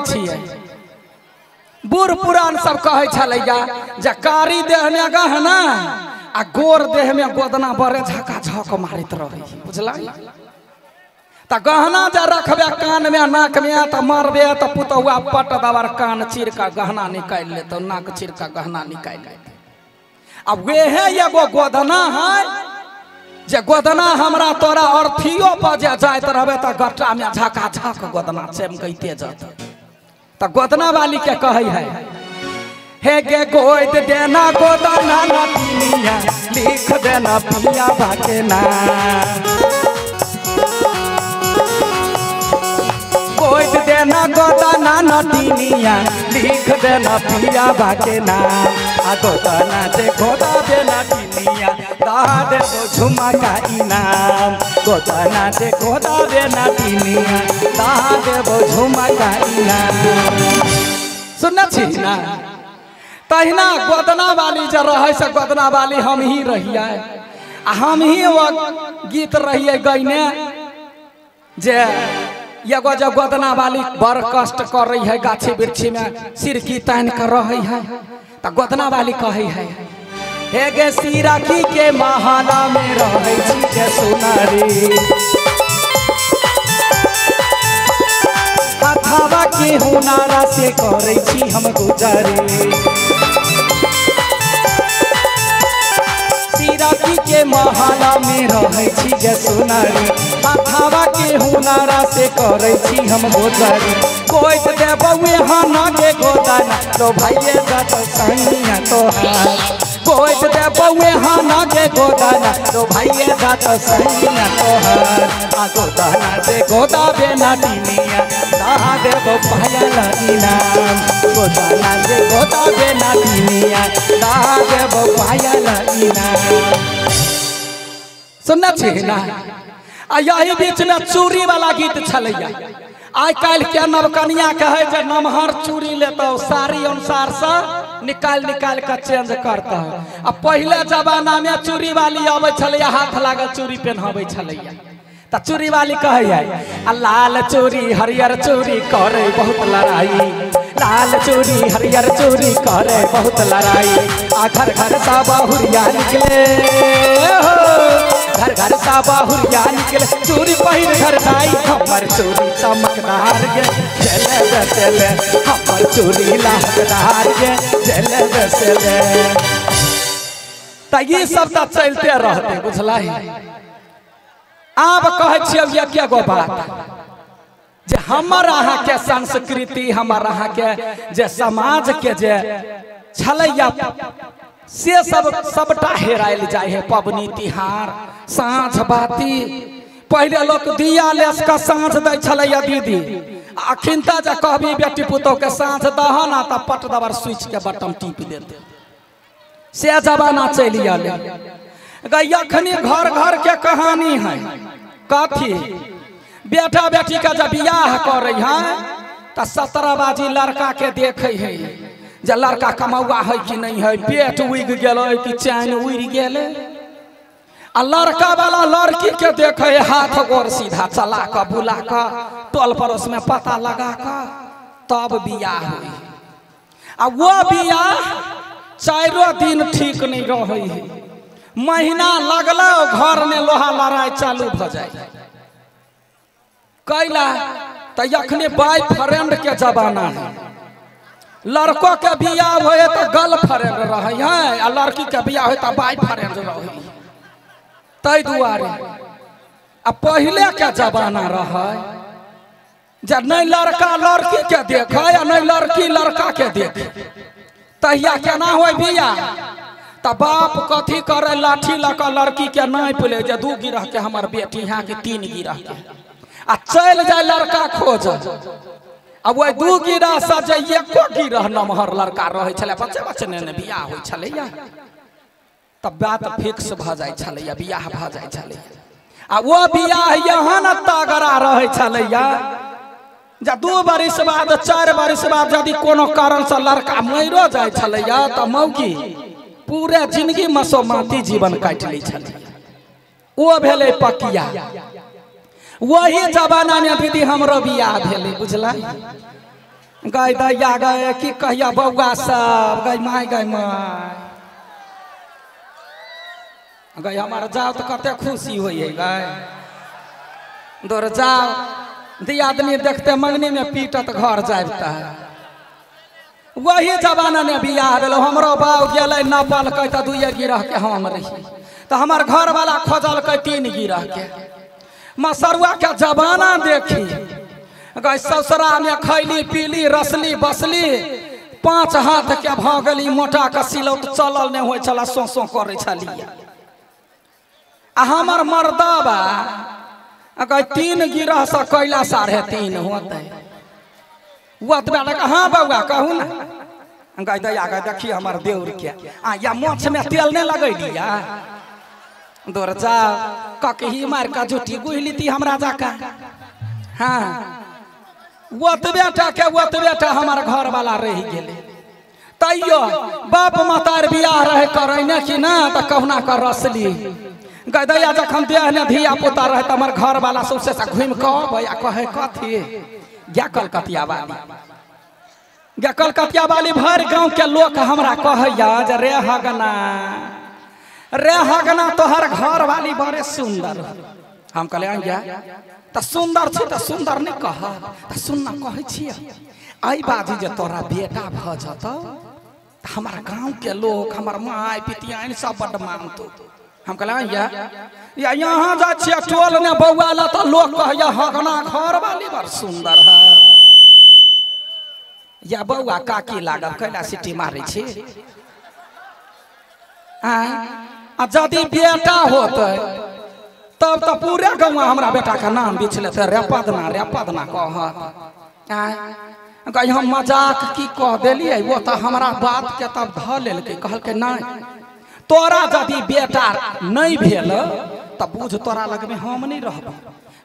छियै। बूढ़ पुरान सब कहै छलैया जे कारी देह में गहना आ गोर देह में गोदना बड़े झका झक मारैत रहै, बुझलै? त गहना जे रखबे कान में नाक में त मारबे त पुतहुआ पट दबर कान चीर के गहना निकालि लेतौ, नाक चीर के गहना निकालि लेतौ। आ वेहे एगो गोदना है जे गोदना हमरा तोरा अर्थियो पर जे जाइत रहबे त गट्टा में झका झक गोदना चमकैते जतौ। त गोदना वाली के कहै है, हे गे गोद देना गोदना नतिनिया लिख देना पिया बाके नाम, गोद देना गोदना नतिनिया लिख देना पिया बाके नाम, आ गोदना जे गोदा देना टिनिया दा देबो झुमका इनाम, गोदना जे गोदा देना टिनिया दा देबो झुमका इनाम। सुनने छी ना? तहिना गोदना वाली जे रहै से गोदना वाली हम ही रहियै आ हम ही वो गीत रहियै गैने जे एगो जे गोदना वाली बड़ कष्ट करै है गाछी वृक्षी में सिरकी तानि के रहै है त गोदना वाली कहै है, हे गे सिरकी के महला में रहै छी गे सोनारी, हथवा के हुनारा से करै छी हम गुजारी, सिरकी के महला में रहै छी गे सोनारी, हथवा के हुनारा से करै छी हम गुजारी, कोइत देबौए हना के गोदना तो भाइये जत सैया तोहार, कोइत देबौए हना के गोदना तो भाइये जत सैया तोहार, आ गोदना जे गोदा बेना टिनिया दा देबो पायल इनाम, गोदना जे गोदा बेना टिनिया दा देबो पायल इनाम। सुनने छी ना? आ यही बीच में चूड़ी वाला गीत छलैया। आइ काल्हि के नवकनिया कहै जे नमहर चूड़ी लेतौ साड़ी अनुसार से निकालि निकालि के चेंज करतौ। आ पहिले जमाना में चूड़ी वाली अबै छलैया, हाथ लागल चूड़ी पेन्हबै छलैया। त चूड़ी वाली कहै है, आ लाल चूड़ी हरियर चूड़ी करे बहुत लड़ाई, लाल चूड़ी हरियर चूड़ी करे बहुत लड़ाई, आ घर घर सा बहुरिया निकले हो, घर घर सा बहुरिया निकले चूड़ी पहिर घर जाई, हमर चूड़ी चमकदार गे चले बसले, हमर चूड़ी लहकदार गे चले बसले। त ई सब त चलते रहते, बुझलै? आब कहै छियै एके गो बात जे हमर अहाँ के संस्कृति, हमर अहाँ के जे समाज के जे छलैया से सब सबटा हेरायल जाइ है। पबनी तिहार साँझ बाती, पहले लोग दिया लेस के साँझ दै छलैया दीदी, अखन त जे कहबी बेटी पुतोह के साँझ दह ना त पट दबर स्विच के बटन टीप देते, से जमाना चलि गेलै। अखनी घर घर के कहानी है कथी, बेटा बेटी के जब बियाह करे है त 17 बाजी लड़का के देखे है जे लड़का कमौआ है कि नहीं है, पेट उगि गेलै कि चैन उड़ि गेलै। आ लड़का वाला लड़की के देखे है हाथ गोर सीधा चला कऽ बुला कऽ टोल पड़ोस में पता लगा कऽ तब बियाह हुई। आ वो बियाह 4 दिन ठीक नहीं रहे है, महीना लगल घर में लोहा लड़ाई चालू भ जाए। कैला त अखनी बॉय फ्रेंड के जमाना है, लड़को के बियाह होए तो गर्ल फ्रेंड रहे है आ लड़की के बियाह होए तो बॉय फ्रेंड रहे, तै दुआरे। आ पहले के जमाना रहे जे नहीं लड़का लड़की के देखे आ नहीं लड़की लड़का के देखे, तहिया केना होय बियाह? त बाप कथी करे लाठी लऽ कऽ लड़की के नापि ले जे 2 गिरह के हमर बेटी है कि 3 गिरह के, आ चलि जाय लड़का खोज। आ ओहि 2 गिरह से जे 1 गिरह नमहर लड़का रहै छलै, बच्चे बच्चे ने बियाह होइ छलैया, तब बात फिक्स भऽ जाइ छलैया, बियाह भऽ जाइ छलैया। आ ओ बियाह एहन तगड़ा रहै छलैया जे 2 बरिस बाद 4 बरिस बाद यदि कोनो कारण से लड़का मरियो जाइ छलैया तऽ मौगी पूरे जिंदगी मसोमाती जीवन काटि लै छलैया। ओ भेलै पकिया। वही जमाना में दीदी हमरो बियाह भेलै, बुझलै? गय दैया गय की कहिया बौआ सब गय my गय my गय हमार जाओ तो कते खुशी होई है गय दौड़ जाओ दियादनी देखते मंगनी में पीटत घर जाता है। वही जमाना ने बियाह भेल हमरो बाप गेलै नपलकै तऽ 2 गिरह के हम रही तो हमार घर वाला खोजलकै 3 गिरह के। मसरुआ के जमाना देखी गई ससुरा में खैली पीली रसली बसली 5 हाथ के भऽ गेली मोटा के सिलौट चलल नहि होइ छला सो सो करै छलियै। आ हमर मर्दबा गई 3 गिरह से कैला 3.5 होतै। ओतबे लग हाँ बौआ कहू ना गई दैया गई देखिए हमार देउर के आ या मोछ में तेल नहीं लगैलिया दौड़ जा ककही मार के जुटी गुहि लीती हमरा जाका। हाँ ओतबे टा के ओतबे टा हमार घर वाला रहि गेलै। तैयो बाप मतार बियाह रहे करैने कि ना तऽ कहुना कऽ रसली गई दैया जखन देह ने धिया पुता रहे तऽ हमर घर वाला सौंसे से घुमि कऽ अबै आ कहै कथी गे कलकतिया वाली गे कलकतिया वाली भरि गाँव के लोक हमरा कहैया जे रे हगना रे हगना तोहर घर वाली बड़े सुंदर। हम कहलियै गे तऽ सुंदर छी तऽ सुंदर नहि कह तऽ सुनना कहै छियै एहि बाजी जे तोरा बेटा भऽ जतौ तऽ हमर गाँव के लोक हमर माय पितियाइन सब बड्ड मानतौ। हम कहलियै गे या यहाँ जाइ छियै टोल ने बौआ ला तऽ लोक कहैया हगना घर वाली बड़ सुंदर है। या बौआ काकी लागल कैला सीटी मारै छी आ यदि बेटा होतै तब तऽ पूरे गाँव हमरा बेटा के नाम बिछ लेतै रे पदना कहत। आँय हम मजाक की कह देलियै वो तऽ हमरा बात के तब धऽ लेलकै कहलकै नहि तोरा यदि बेटा नहीं भेल तऽ बुझ तोरा लगमे हम नहीं रहब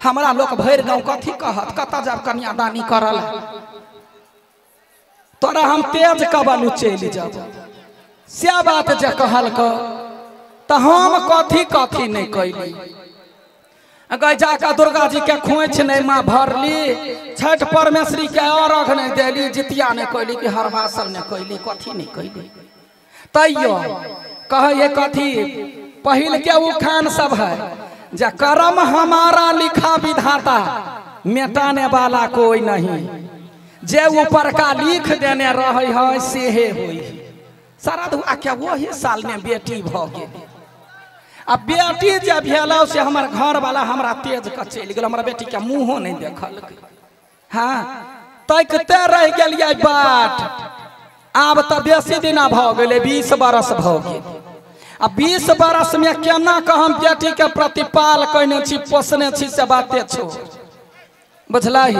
हमरा लोक भरि गाँव कथी कहत कतऽ जाब कन्यादानी करल तोरा हम तेज कबलू चलि जाब। से बात जे कहलक तऽ हम कथी कथी नहीं कैली गई जाकर दुर्गा जी के खोइछ नहीं माँ भरली छठ परमेश्वरी के अर्घ नहीं देली जितिया नहीं कैली कि हरवासल नहीं कैली कथी नहीं कैली। तैयो कहे कथी पहिल के उखान सब है जे कर्म हमारा लिखा विधाता मिटाने वाला कोई नहीं जे ऊपर का लिख देने रहे है सेहे होई। शरद के वही साल में बेटी भऽ गेल आ बेटी जे भेल से हमर घर वाला हमरा तेज के चलि गेल हमरा बेटी के मुँहो नहीं देखलकै। हाँ तकिते रहि गेलियै बाट आब तऽ बेसी दिना भऽ गेलै 20 बरस भऽ गेल। आ 20 बरस में केना कऽ हम बेटी के प्रतिपाल कयने छी पोसने छी से बाते छो बुझलही।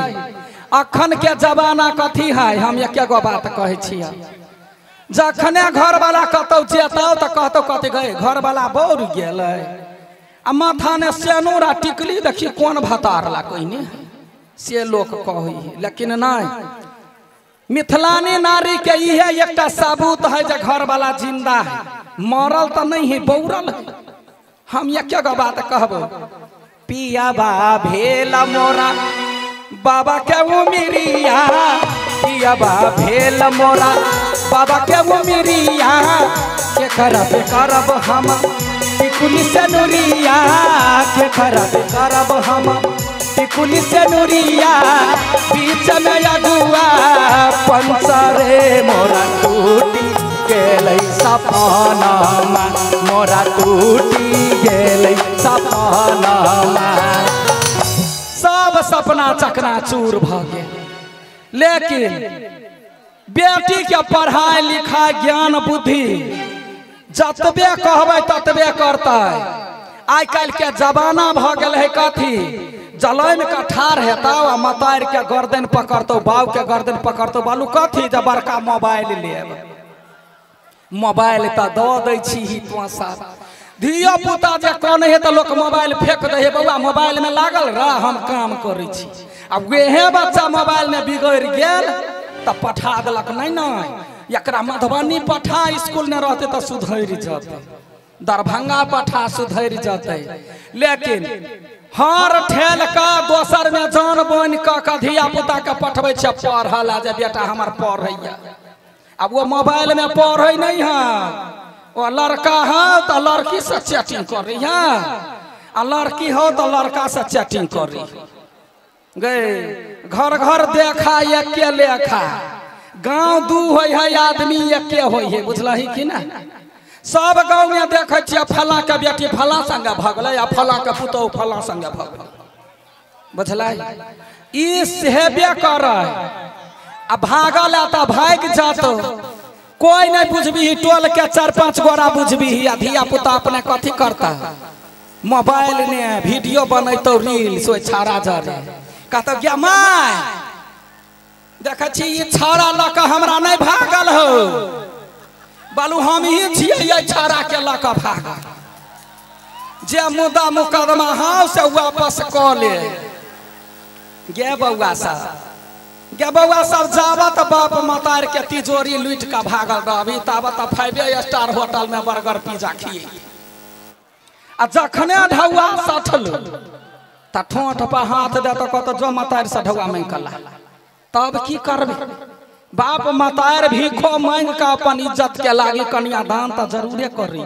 अखन के जमाना कथी है हम एके गो बात कहै छियै जखने घरवाला कतौ जेतौ तऽ कहतौ कथी गए घरवाला बौर गेलै आ माथा ने सेनूर आ टिकली देखी कोन भतार ला कहने से लोक कहै लेकिन नहीं मिथिलानी नारी के इहे एकटा सबूत है जे घरवाला जिंदा है मरल तऽ नहीं है बौरल है। हम एके गो बात कहबो पियाबा भेल मोरा बाबा के उमिरिया पियाबा भेल मोरा बाबा के उमिरिया के करब करब हम टिकुली से नुरिया के करब करब हम टिकुली से नुरिया बीच में अगुआ पंचरे मोरा टूटी गेलै सपनामा मोरा टूटी गेलै सपनामा। सब सपना चकनाचूर भऽ गेल लेकिन बेटी के पढ़ाई लिखाई ज्ञान बुद्धि जतबे कहबै ततबे करतै। आइ काल्हि के जमाना भऽ गेल है कथी जलैम के ठाढ़ हेतौ आ मतारि के गर्दन पकड़तौ बाउ के गर्दन पकड़तौ बालू कथी जे बड़का मोबाइल लेब मोबाइल तऽ दऽ दै छी तोँ सब धिया पुता जे कनै है तऽ लोक मोबाइल फेंक दै है बौआ मोबाइल में लागल रह हम काम करै छी। आ वएह बच्चा मोबाइल में बिगड़ि गेल तऽ पठा देलक नहीं नहीं एकरा मधुबनी पठा स्कूल में रहते तऽ सुधरि जतै दरभंगा पठा सुधरि जतै। लेकिन हर ठेल का दोसर में जान बन के धिया पुता के पठबै छै पढ़ल जे बेटा हमर पढ़ैया। अब वो मोबाइल में पढ़ै नहीं है, वो लड़का है तो लड़की से चैटिंग कर रही है, आ लड़की हो तो लड़का से चैटिंग कर रही गए। घर घर देखा एके लेखा, गाँव दू होइ है आदमी एके होइ है, बुझलही कि ना। सब गाँव में देखे छियै फला के बेटी फला संगे भगलै आ फला के पुतोहु फला संगे भगलै, बुझलै। ई हेबे करै आ भागल तऽ भागि जात, कोई नहीं बुझबी, टोल के 4-5 गोरा बुझबी। आ धिया पुता अपने कथी करता, मोबाइल ने वीडियो बनैतौ रील्स ओहि छाड़ा जरे कहतौ गे my देखै छी ई छाड़ा लऽ कऽ हमरा नहीं भागल हो, बालू हम ही छियै एहि छाड़ा के लऽ कऽ भागल। जे मुद्दा मुकदमा हौ से वापस कऽ ले गे बौआ सब, गे बौआ सब। जाबत बाप मतार के तिजोरी लूटि कऽ भागल रहबी ताबत 5 स्टार होटल में बर्गर पिज्जा खिए। आ जखने ढौआ सठल तऽ ठोंठ पर हाथ दे तऽ कहतौ जो मतार से ढौआ मांगि कऽ ला, तब की करबे। बाप मतार भीखो मांगि कऽ अपन इज्जत के लागी कन्यादान तऽ जरूरे करी,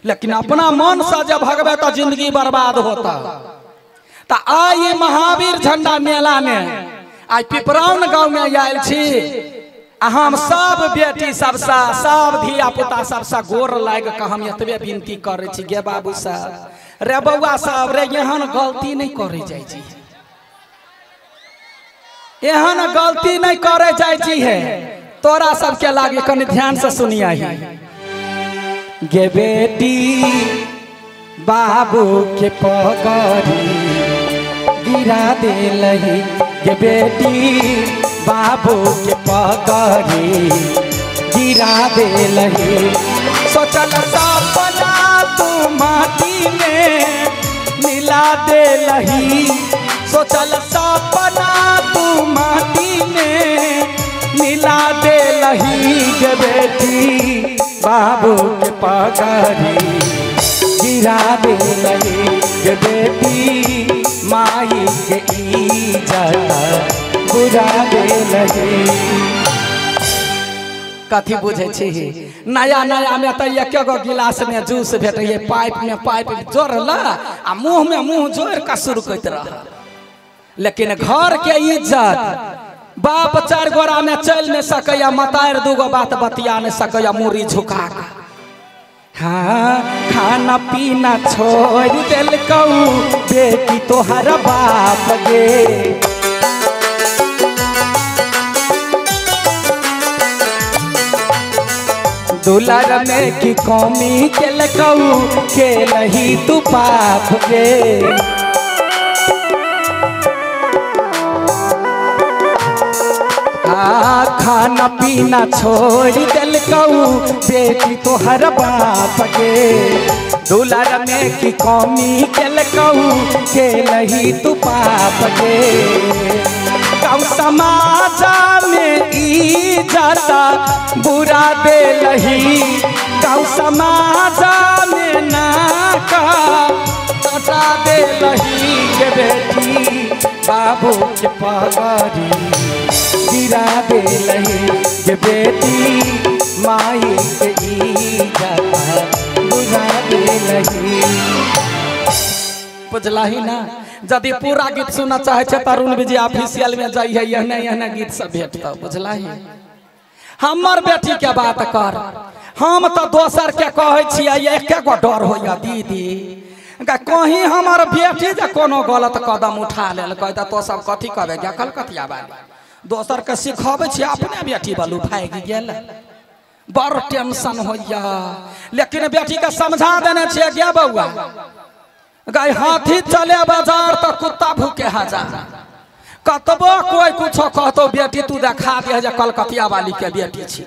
लेकिन अपना मन से जब भगबे तऽ जिंदगी बर्बाद होता। तऽ आइ महावीर झंडा मेला में आइ पिपरौन गाँव में आयल छी आ हम सब बेटी सबसँ सब धिया पुता सबसँ गोर लागि कऽ हम एतबे विनती करै छी गे बाबू सब रे बौआ सब रे, एहन गलती नहि करै जाइ छी, एहन गलती नहि करै जाइ छी हे। तोरा सबके लागी कनि ध्यान से सुनिया गे बेटी बाबू के पगड़ी गिरा देलही, गे बेटी बाबू के पगड़ी गिरा देलही। सोचल सपना तू माटी में मिला देलही, सोचल सपना तू माटी में मिला देलही गे बेटी बाबू के पगड़ी गिरा देलही, गे बेटी माई के इज्जत बुरा देलही। कथी बुझे छी, नया नया में तो एक गो गिलास में जूस भेटैए, पाइप में पाइप जोड़ल आ मुँह में मुँह जोड़ कऽ सुरकैत रह। लेकिन घर के इज्जत बाप 4 गोरा में चलि नहीं सकैया, मतार 2 गो बात बतिया नहीं सकैया मूड़ी झुका कऽ। हाँ खाना पीना छोड़ देलकौ बेटी तोहर बाप गे, दुलार में की कमी केलकौ केलही तू पाप गे। खाना पीना छोड़ देलकौ बेटी तोहर बाप गे, दुलार में की कमी केलकौ केलही तू पाप गे। गाँव समाज में इज्जत बुरा देलही, गाँव समाज में नाक कटा देलही गे बेटी बाबू के पगड़ी गिरा देलही, गे बेटी माई के इज्जत बुरा देलही। बुझलही ना, यदि पूरा गीत सुनना चाहे छै तरुण विजय ऑफिशियल में जाइ है, एहने एहने गीत सब भेटतौ, बुझलही। हमर बेटी के बात कर, हम तो दोसर के कहै छियै एके गो डर होइया दीदी कहीं हमर बेटी जे कोनो गलत कदम उठा लेलकै तऽ तो सब कथी कहबै गे कलकतिया बाली। दोसर के सिखबै छियै अपने बेटी बलू भागि गेल, बड़ टेंशन होइया। लेकिन बेटी के समझा देने छियै गे बौआ गाय हाथी चले बाजार तो कुत्ता भूखे हजार, कतबो कोई कुछो कहतो बेटी तू देखा दे जे कलकतिया वाली के बेटी छी,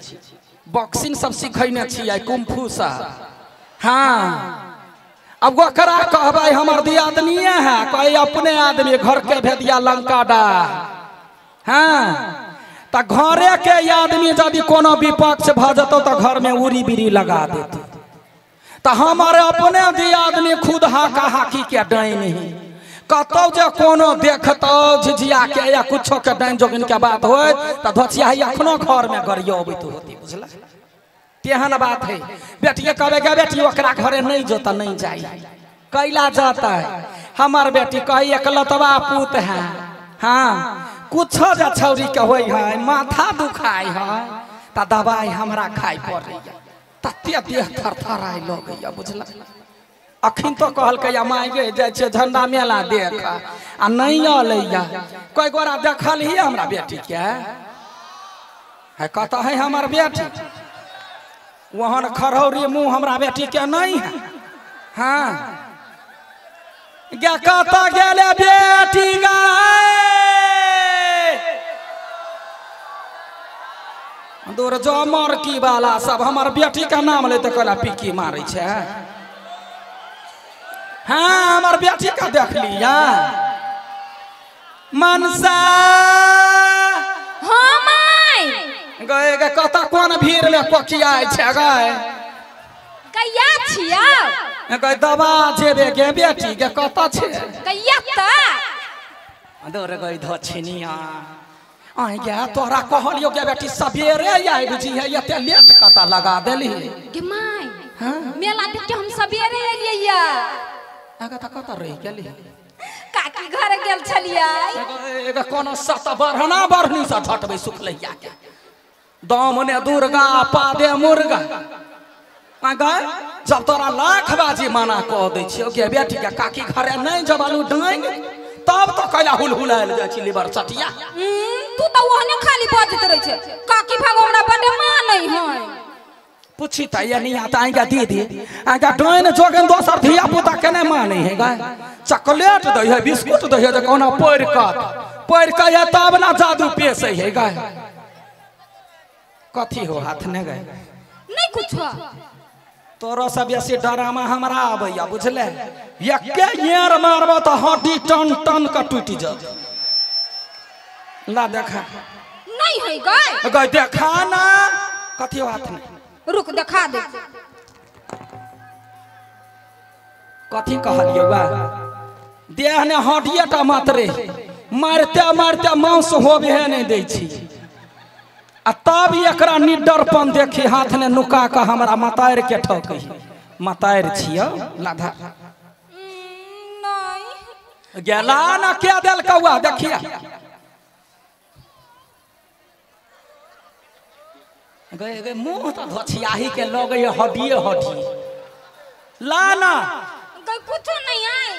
बॉक्सिंग सब सिखैने छियै कुंफू सब। हाँ अब ओकरा कहबै हमर दियादनिये है, कहे अपने आदमी घर के भेदिया लंका डा। हाँ तऽ घरे के आदमी यदि कोनो विपक्ष भऽ जेतौ तऽ घर में उड़ी बीड़ी लगा देतौ। तऽ हमारे अपने दियादनी खुद हाका हाकी के डाइन ही कतौ जे कोनो देखतौ झिझिया के या कुछो के डाइन जोगिन के बात होय त धोचिया अखनो घर में गरियो अबैत होती बुझला। तेहन बात है बेटी के कहबे के बेटी ओकरा घरे नहीं जो त नहीं जाई कैला जाता है। हमार बेटी कही एकलतवा पूत है हाँ कुछो जे छौरी के होय है माथा दुखाय है त दवाई हमरा खाय पड़ैया तते देह थरथराय लगैया बुझला। अखन तो कहलकै या माय गे जाइ छै झंडा मेला देख आ नहीं अलैया कोई गोरा देखल ही हमरा बेटी के है कत है हमर बेटी वहन खरौरी मुँह हमरा बेटी के नहीं है हाँ गे कत गेले बेटी गे दूर जो मरकी वाला सब हमर बेटी के नाम लेते कहला पिकी मारे छै हाँ हमार बेटी का देख लिया मनसा हाँ my गए गे कत कोन भीड़ में कोकियाय छै गए गैया छिया गए दवा जेबे गे बेटी गे कत छै गैया त दूर गई धोछिनिया आइ गे तोरा कहलियो गे बेटी सबेरे आबि जी है एते लेट कत लगा देली गे my हां मेला देख के हम सबेरे एलियै आगा त कत रहि गेली काकी घर गेल छलियै एगो कोनो सत बढ़ना बढ़नी से झटबै सुखलैया के दाम ने दुर्गा पादे मुर्गा आगा जब तोरा लाख बाजी मना कह दै छियौ गे बेटी के काकी घरे नहीं जबालू डांग तब तो कैला हुलहुलायल जाइ छी लिबर चटिया। तू त ओहने खाली बजैत रहै छै काकी भागो हमरा बड्ड मानै है पूछी त ये नहीं आता आएगा दीदी आएगा डाइन जोगन दोसर धिया पुता के नहीं माने है गा चॉकलेट दै है बिस्कुट दै है जे कोना पढ़ के है तब ना जादू पेश है गा कथी हो हाथ ने गए नहीं कुछ तोरो सब बेसी डरामा हमरा आबैया बुझले एके येर मारबो त हड्डी टन टन के टूटि जात ला देखा नहीं है गए गए देखा ना कथी हो हाथ ने रुक देखा दे कथी कहलियौ बा देह ने हड्डिएटा मात्रे मारते मारते मांस होबे नहीं दै छी आ तब एकरा निडरपन देखी हाथ ने नुका के हमरा मतारि के ठकै मतारि छियौ लाधा नहीं गेला ना के देलकौ देखिया गए गए मुँह तो धोछियाही के लगे हड्डिए हड्डी ला ना गए कुछ नहीं आए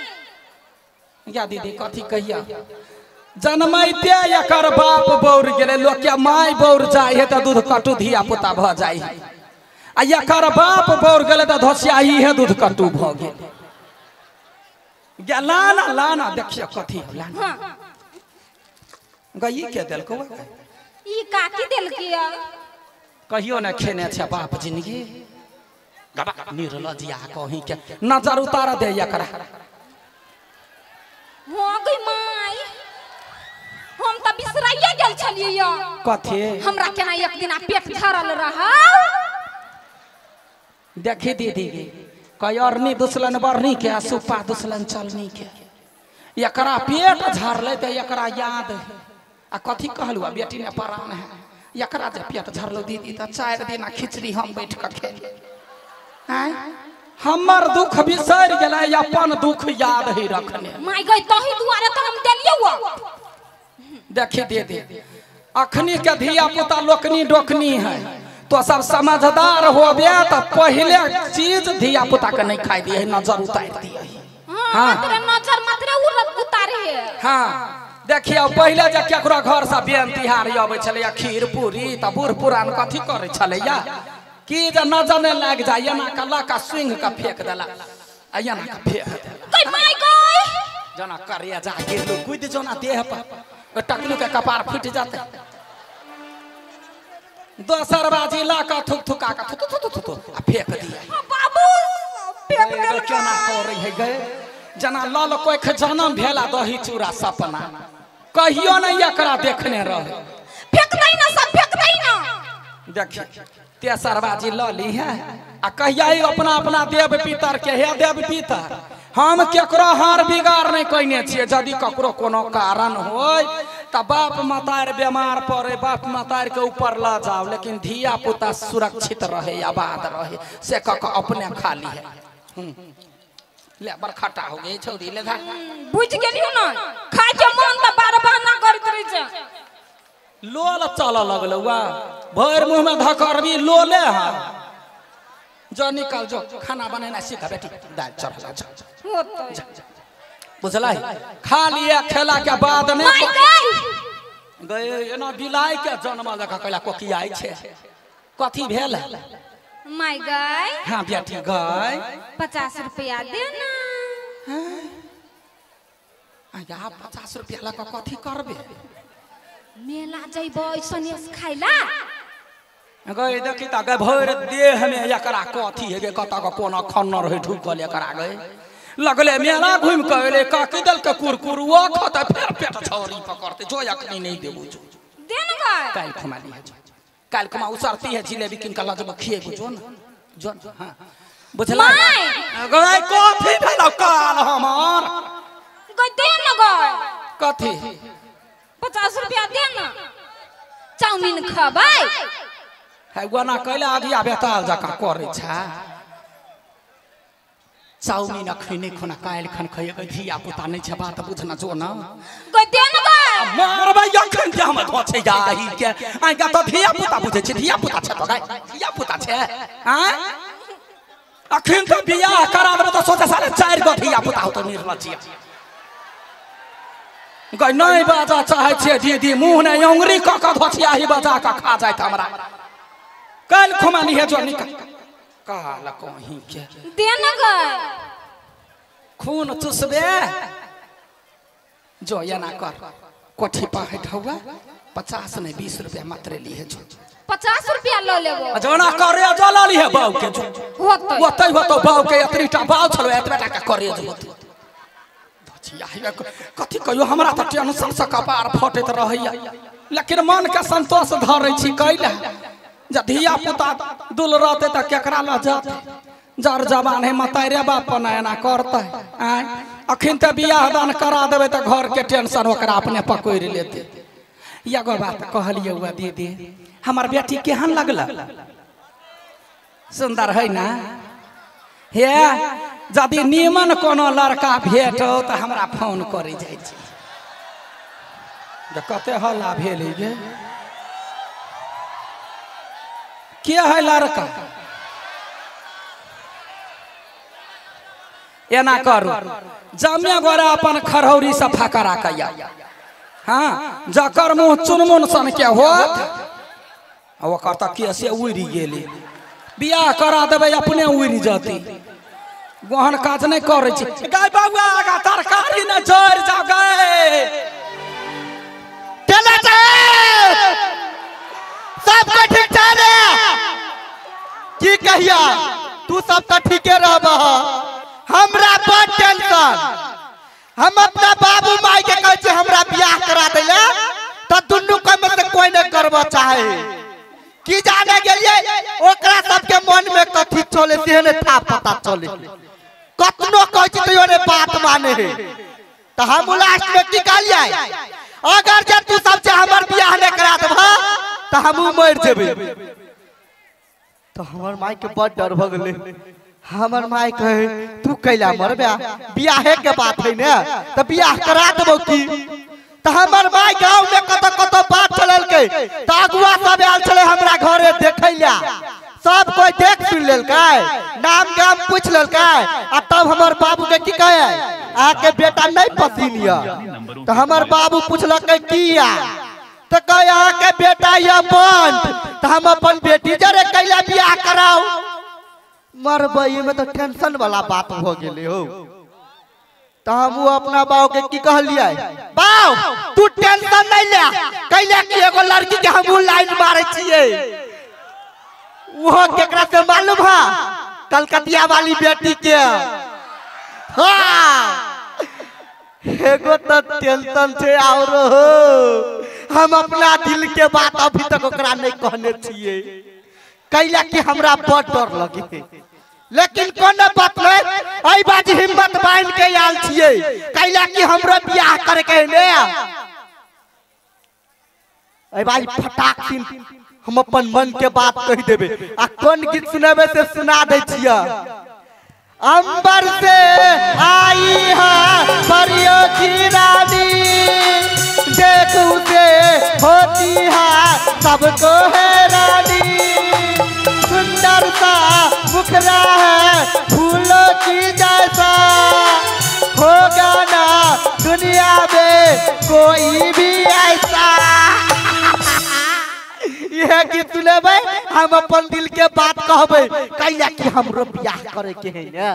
या दीदी कथी कहिया जनमैते एकर बाप बौर गेलै लोक के my बौर जाइ है त दूध कटू धिया पुता भ जाइ है आ एकर बाप बौर गेलै त धोछियाही है दूध कटू भ गेल गे ला ना ला ना देखियो कथी ला ना गई के देलकौ ई काकी देलकिया कहियो ने खेने छै बाप जिंदगी निर्लजिया कहीं के नजर उतार दे एकरा हो गई माई हम त बिसराइए गेल छलियै कथी हमरा केना एक दिन पेट झरल रहा देखी दीदी गे कयरनी दुसलन बरनी के आ सुपा दुसलन चलनी के एकरा पेट झरलै त एकरा याद है आ कथी कहलु आ बेटी ने परान है एकरा जे पेट झरलो दीदी त 4 दिन खिचड़ी हम बैठ के खेली आय हमर दुख बिसरि गेलै अपन दुख याद ही रखने my गई तही दुआरे त हम देलियौ देखी दीदी अखनी के धिया पुता लोकनी डोकनी है तो सब समझदार होबे त पहले चीज धिया पुता के नहीं खाई दिए नजर उतार दिए हां मात्र नजर मात्र उतारे है हां देखियो पहले जे केकरो घर से बेन तिहार अबै छलैया खीर पूरी त बूढ़ पुरान कथी करै छलैया कि जे नजर ने लागि जाय एना के लऽ के सुंघ के फेंक देला आ एना के फेंक देला गई my गई जना करिया जा गिरलू कूद जना देह पर टकलू के कपार फूटि जाते दोसर बाजी ला के थुक थुका के थुक थुक थुक आ फेंक दिया बाबू फेंक देल केना करै है गए जना लल कोख जनम भेला दही चूड़ा सपना कहियो नहीं एकरा देखने रहे फेंक दही ना सब फेंक दही ना देखी तेसर बाजी ल ली है आ कहिया ही अपना अपना देव पितर के हे देव पितर हम केकरो हार बिगाड़ नहीं कइने छियै। यदि ककरो कोनो कारण होय त बाप मतार बीमार पड़े, बाप मतार के ऊपर ला जाओ, लेकिन धिया पुता सुरक्षित रहे, आबाद रहे, से क अपने खाली है। ले बड़ खट्टा हो गई छौरी ले बुझ गेलियो ना, खाय के मन त बार बहाना करैत रहे छै। लोल चल लगल वा भरि मुंह में धकरबी लोले है। जो निकल जो खाना बनेना सीख बेटी, दाल चढ़ जा बुझला खा लिया खेला के बाद में गए एना बिलाई के जन्म जका कैला कोकियाई छे। कथी भेल my guy? हाँ बेटी गाय 50 रुपया दे ना। आ 50 रुपया लऽ कऽ कथी करबे? मेला जइबो ऐसने खाइला गए देखी त गए भरि देह में एकरा कथी हेगे कत के कोना खन्नर है ढुकल एकरा गए लगले मेला घुमि के एले काकी दल के कुरकुरुआ खत फेर पेट छौरी पकड़ते जो अखनी नहीं देबू जो दे न गए काल खुमा ली है, काल खुमा उसरती है जिलेबी किन का लजब खिएबू जो न जो। हां बुझला गए कथी भेल काल हमर गए दे न गए कथी 50 रुपया दे न चाउमीन खबै है गोना कैला आगिया बेताल जकाँ करै छै। चाउमीन अखनी खुना काल्हि खन खइएबै धिया पुता नहि छै बात बुझना जो न गए दे न गए मरबै अखन जे हम धोछै जाहि के आइ गा त धिया पुता बुझै छै, धिया पुता छै तो गाय धिया पुता छै आँ अखन त बियाह करा देबै त सोचे साले 4 गो धिया पुता होतौ निर्लज्जिया गए नहि बाजऽ चाहै छियै दीदी मुँह नहि अंगुरी कऽ कऽ धोछियाही बजा कऽ खा जाइत हमरा। कल खुमा है जो निकल काल कहीं के दे न गए खून चुसबे जो एना कर कोठी पाहट हुआ 50 नहीं 20 रुपया मात्र ली है जो 50 रुपया ल लेबो जोना करे जो ल ली है बाऊ के जो होतै होतौ बाऊ के एतरीटा बाऊ छलो एतबे टाका करे जो होतौ कथी कहियो हमरा त टेंशन से कपार फटैत रहैया लेकिन मन के संतोष धरै छी कैला जब धिया पुता दुल रहते त केकरा ल जाते जर जवान है मतारे बाप न एना करते आय अखन त बियाह दान करा देबै त घर के टेंशन ओकरा अपने पकड़ि लेते। एगो बात कहलियै हुआ दीदी हमर बेटी केहन लगल? सुंदर है ना? हे यदि नीमन कोनो लड़का भेटो त हमरा फोन करै जाइ छी। कते हल्ला भेल गे के है लड़का? एना करू जमे गोरा अपन खरौरी सफा करा के हाँ जकर मुँह चुनमुन सन के होत ओकर त केसे उड़ि गेलै बियाह करा देबै अपने उड़ि जतै। ओहन काज नहि करै छी गाय बौआ आगा तरकारी ने जरि जाउ गाय चला सबके ठीक ठाक रे की कहिया तू सब तो ठीके रहबह हमरा बड़ टेंशन। हम अपना बाबू माई के कहै छी हमरा बियाह करा दैले त दुनू के में से कोई नहीं करबा चाहे की जाने गेलिए ओकरा सबके मन में कथी चले से ने था पता चले कतनो कहै छी तैयो ने बात माने है। त हम लास्ट में की कहलियै अगर जे तू सब से हमर बियाह नहीं करा देबह त हमहू मरि जेबै। तो हमर माई के बड़ डर भ गेलै। हमर माई कहे तू कैला मरबे बियाहे के बात है ने त बियाह करा देबौ की। त हमर माई गांव में कत कत बात चललकै त अगुआ सब आयल छलै हमरा घरे देखैला सब कोई देख सुन लेलकै नाम गाम पूछ लेलकै आ तब हमर बाबू के की कहे अहाँके बेटा नहीं पसीन य। त हमर बाबू पूछलकै किया त कहे अहाँके बेटा य बंट त हम अपन बेटी जरे कैला बियाह कराउ। मरबै में तो टेंशन वाला बात हो गेलै हो। त हम अपना बाऊ के की कहलियै बाऊ तू टेंशन नहीं ले कैला कि एगो लड़की के हम लाइन मारै छियै वो केकरा से मालूम है कलकतिया वाली बेटी के। हाँ एगो तो टेंशन छे और हो हम अपना दिल के बात अभी तक ओकरा नहीं कहने छियै कैला कि हमरा बड़ डर लगे। लेकिन कोनो बात नहीं, एहि बाज हिम्मत बांध के आयल छियै, कैला कि हमरो बियाह करे के ने। एहि बाज फटाक सिन हम अपन मन के बात कहि देबे आ कोन गीत सुनेबे से सुना दै छियै। अंबर से आई है परियों की रानी, देख उसे होती है सबको हैरानी, सुंदर सा मुखरा है फूलों की जैसा, होगा ना दुनिया में कोई भी ऐसा। यह गीत सुनेबै हम अपन दिल के बात कहबै, कैला कि हमरो बियाह करे के है ना।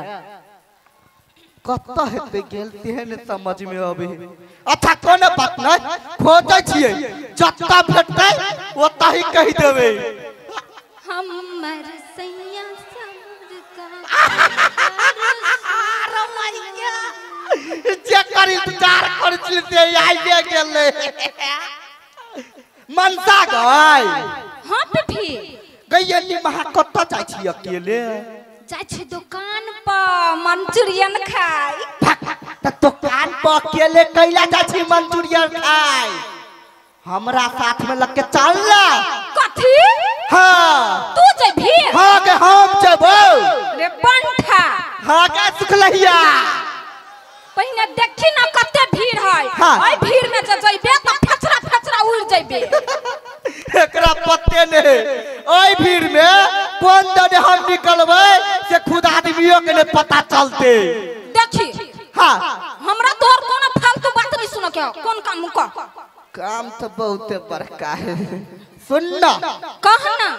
कतऽ हेतै गेल तेहन ने समझ में अबै। अच्छा कोनो बात नहीं, खोजै छियै, जतऽ भेटतै ओतऽ ही कहि देबै। हमर सैया समर का जेकर इंतजार करै छलियै से आइए गेलै। मनसा गई। हाँ पिफी गई महा कतऽ जाइ छी अकेले? जाइ छी दुकान पर मंचूरियन खाइ। त दुकान पर अकेले कैला जाइ छी मंचूरियन खाइ? हमरा साथ में लग के चल ना। कथी? हाँ तू जेबही? हाँ के हम जेबौ। रे पंठा। हाँ के सुखलहिया। पहिने देखी ना कते भीड़ है। हाँ। ओइ भीड़ में जे जइबे त फचरा फचरा उड़ जइबे। एकरा पते नहीं, ओइ भीड़ में कोन दने हम निकलबै से खुद आदमियों के नहीं पता चलते। देखी। हाँ हमरा तोर कोनो फालतू बात नहीं सुन के, कोन काम क? काम तो बहुत बड़का है। सुन ना। कह ना।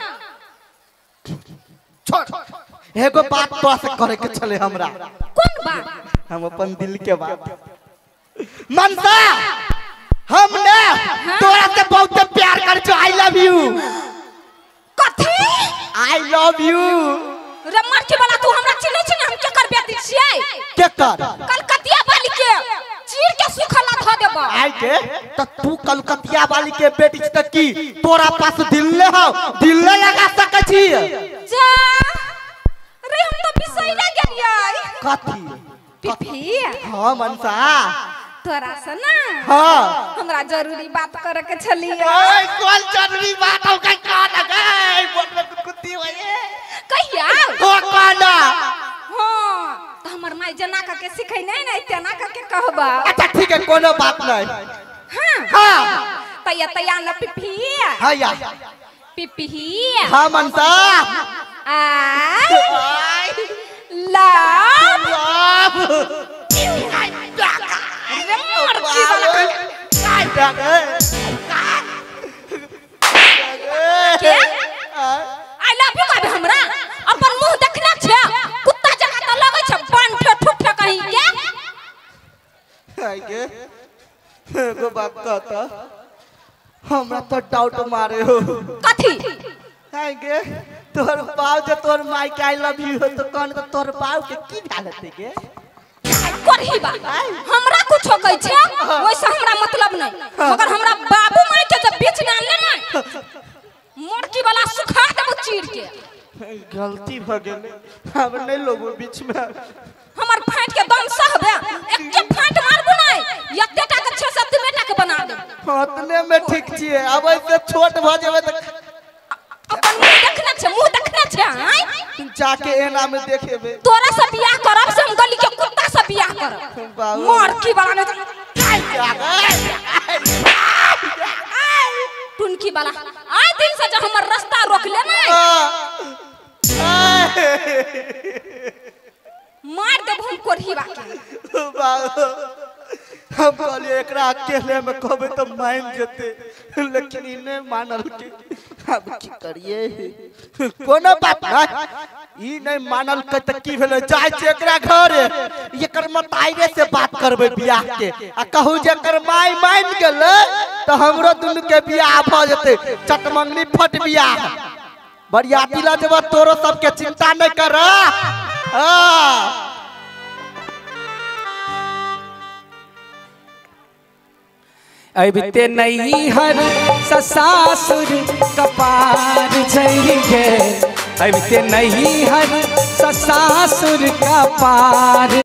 छोड़, एगो बात तोरा से करे के छले हमरा। कोन बात? हम अपन दिल के बात। मनसा हमने तोरा से बहुत प्यार कर छो। I love you. कथी? I love you. रे मरकी वाला तू हमरा चिन्है छी ना? हम केकर बेटी छियै? केकर? कलकतिया वाली के चीर के सुखला ध देबो। आई के त तू कलकतिया वाली के बेटी छी त की तोरा पास दिल ले हौ, दिल ले लगा सकै छी? जा रे हम तो बिसैरा गेलियै। कथी? पिफी। हाँ मनसा तोरा से ना। हाँ हमरा जरूरी बात करे के छलियै। ओए कोन जरूरी बात हौ? कहीं कह ना गई बोल में कुत्ती होए कहिया हो कहना। हाँ त हमर माई जना क के सिखै नै नै तेना क के कहबा। अच्छा ठीक है कोनो बात नहीं। हाँ हाँ तैया तैया न पिफी। हाँ या पिफी। हाँ मनसा। I love love. रे मरकी वाला के I love you कहबे हमरा? अपन मुंह देखना छै, कुत्ता जकाँ त लगै छै बंठे ठुठे कहीं के। आई के एगो बात कहता, हमरा तो डाउट मारे हो। कथी? आई के तोहर बाप जे तोहर माई के I love you हो तो कौन को तोहर बाप के की भेल हेतै के? करही बा हमरा कुछो कहै छै ओइसे हमरा मतलब नहीं, मगर हमरा बाबू माई के जब बीच में आनले ना मोड़की वाला सुखा देबो चीर के। गलती भ गेलै, हम नहीं लोगो बीच में। हमर फाट के दम सहबे, एके फाट मारबो नहीं एते टा के 6 7 बेटा के बना देब। ओतने में ठीक छियै, अब ऐसे छोट भ जेबै त अपन मुंह देखना छै, मुंह देखना छै। आय जाके एना में देखेबे। तोरा से बियाह करब से हम गली के कुत्ता से बियाह करब। मोड़की वाला ने टुनकी वाला आय दिन से जो हमर रास्ता रोक ले ना मार देब हम कोरही बाके। हम कहलिए एकरा अकेले में कहबे त मान जेते, लेकिन ई नहीं मानल के। अब की करिए? कोनो बात नहीं, ई नहीं मानल के त की भेलै? जाइ छै एकरा घर, एकर मताइरे से बात करबै बियाह के, आ कहू जे एकर माय मान गेलै त हमरो दुनू के बियाह भ जेतै। चटमंगनी फट बियाह, बरियाती ल जेबो, तोरो सबके चिंता नहीं कर। हाँ अबिते नैहर ससासुर कपार जइगे, अबिते नैहर सासुर का पार।